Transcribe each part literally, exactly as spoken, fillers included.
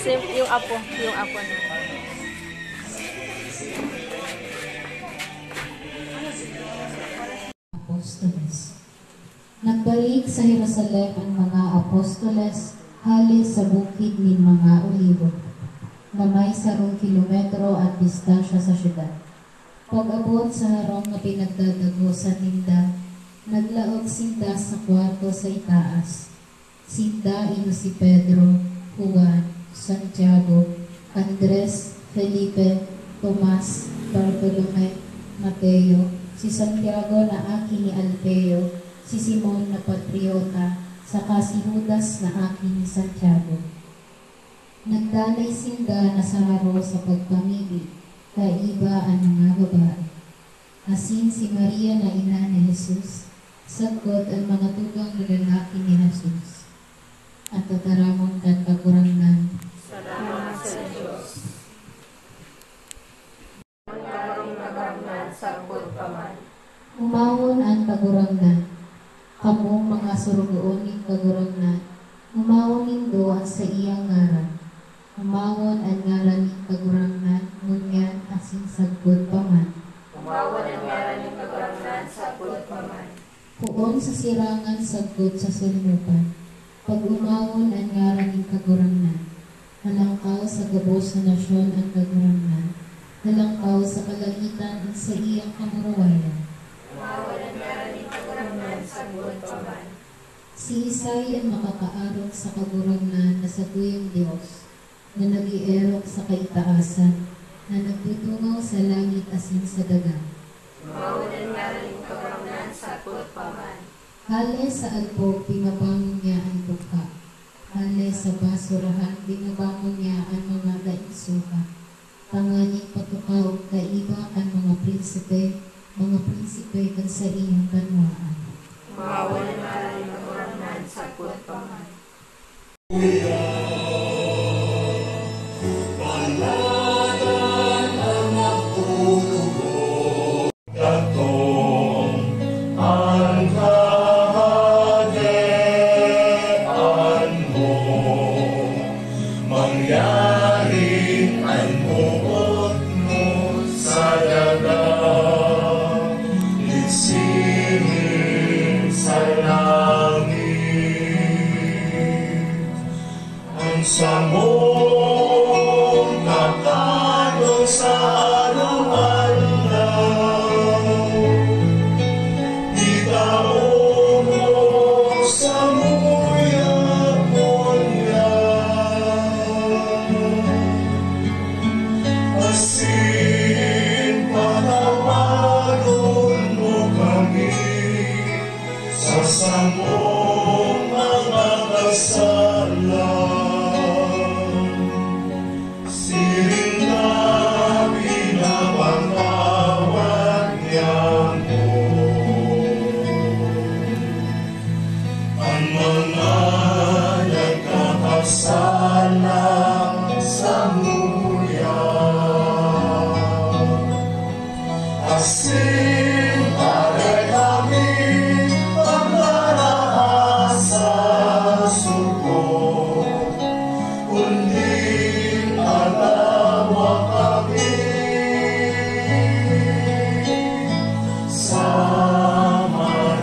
Sim-, yung apo, yung apo na. Apostoles. Nagbalik sa Jerusalem an mga apostoles hale sa Bukid nin mga Olivo, na may sarong kilometro an distansya sa syudad. Pag-abot sa harong na pinagdadagosan ninda, naglaog sinda sa kwarto sa itaas. Sinda iyo si Pedro, Juan, Santiago, Andres, Felipe, Tomas, Bartolome, Mateo, si Santiago na aki ni Alfeo, si Simon na patriota, saka si Judas na aki ni Santiago. Nagdanay sinda na sa haro sa pagpamibi kaiba an mga babae, asin si Maria na ina ni Jesus, sagkod an mga tugang na lalaki ni Jesus. An tataramon kan Kagurangnan. Salamat sa Dios. An Kagurangnan sagkod pa man. Umawon an Kagurangnan, kamong mga sorogoon nin Kagurangnan, umawon nindo an saiyang ngaran. Umawon an ngaran nin Kagurangnan, ngunyan asin sagkod pa man. Umawon an ngaran nin Kagurangnan sagkod pa man. Poon sa sirangan sagkod sa solmopan, pag-umawon an ngaran nin Kagurangnan. Halangkaw sa gabos na nasyon an Kagurangnan, halangkaw sa kalangitan an saiyang kamurawayan. Umawon an ngaran nin Kagurangnan sagkod pa man. Siisay an makakaarog sa Kagurangnan na satuyang Dios, na nag-eerok sa kaitaasan, na nagtutungaw sa langit asin sa daga? Umawon an ngaran nin Kagurangnan sagkod pa man. Hale sa alpog, binabangon niya an dukha. Hale sa basurahan, binabangon niya an mga daing suha, tanganing patukaon kaiba kan mga prinsipe, mga prinsipe kan saiyang banwaan. Umawon an ngaran nin Kagurangnan sagkod pa man. Datong an kahadean mo, mangyari an boot mo sa daga, isining sa langit. An samong kakanon sa araw-araw, itao mo samuya ngunyan. Asin patawaron mo kami sa samong mga kasalan, siring na pinapatawad niamo an mga nagkakasala samuya. Asin dai kami pagdaraha sa sugod, kundi alawa kami sa maraot.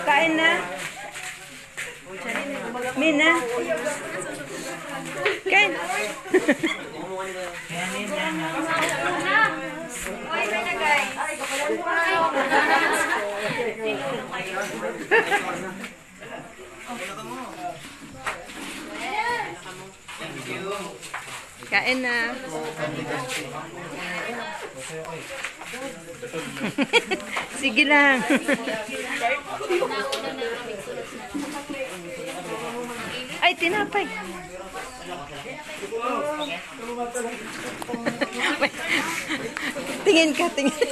Kain na. Mina. Kain. Kain na. Sige lang. Ay, tinapay. Tingin ka, tingin.